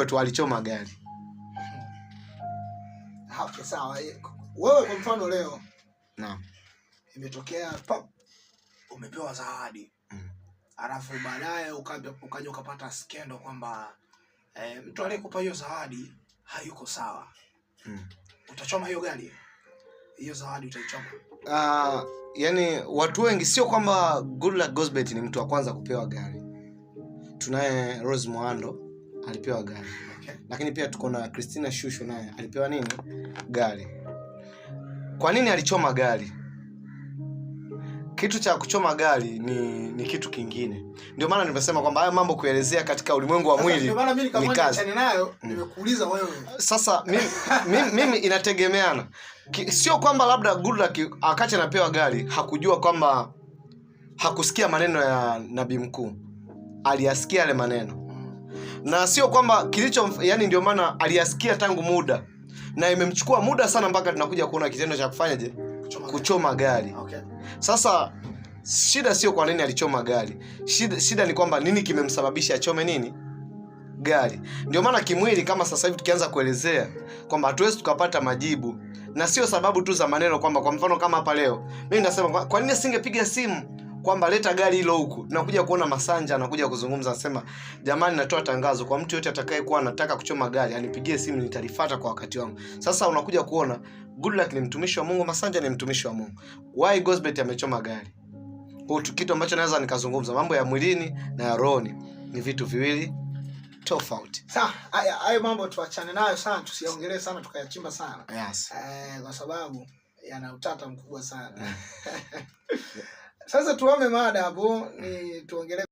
Tunachojua tu alichoma gari. Okay, sawa. Wewe kwa mfano leo Naam. Imetokea pop umepewa zawadi. Alafu baadaye ukaja ukapata skendo kwamba mtu aliyekupa hiyo zawadi hayuko sawa. Utachoma hiyo gari? Hiyo zawadi utaichoma? Yani watu wengi, sio kwamba Goodluck Gozbert ni mtu wa kwanza kupewa gari. Tunaye Rose Muhando alipewa gari. Lakini pia tuko na Christina Shusho naye alipewa nini? Gari. Kwa nini alichoma gari? Kitu cha kuchoma gari ni kitu kingine. Ndio maana nimesema kwamba haya mambo kuelezea katika ulimwengu wa mwili Ndio maana mimi ni nikamwona kazi. niachane nayo, nimekuuliza wewe. Sasa mimi inategemeana. Sio kwamba labda Goodluck akati anapewa gari hakujua kwamba hakusikia maneno ya Nabii Mkuu. Aliyasikia yale maneno. Na sio kwamba kilicho, yani ndio maana aliyasikia tangu muda. Na imemchukua muda sana mpaka tunakuja kuona kitendo cha kufanyaje? Kuchoma gari. Kuchoma gari. Sasa shida sio kwa nini alichoma gari. Shida ni kwamba nini kimemsababisha achome nini? Gari. Ndio maana kimwili kama sasa hivi tukianza kuelezea kwamba hatuwezi tukapata majibu, na sio sababu tu za maneno kwamba kwa mfano kama hapa leo mimi nasema kwa nini asingepiga simu kwamba leta gari hilo huku. Tunakuja kuona Masanja anakuja kuzungumza, anasema jamani, natoa tangazo kwa mtu yote atakayekuwa anataka kuchoma gari anipigie simu, nitalifuata kwa wakati wangu. Sasa unakuja kuona Goodluck ni mtumishi wa Mungu, Masanja ni mtumishi wa Mungu. Why Gozbert amechoma gari? Kwa hiyo kitu ambacho naweza nikazungumza, mambo ya mwilini na ya rohoni ni vitu viwili tofauti. Sawa, hayo mambo tuachane nayo sana, tusiongelee sana tukayachimba sana. Kwa sababu yana utata mkubwa sana. Sasa tuame mada hapo, ni tuongelee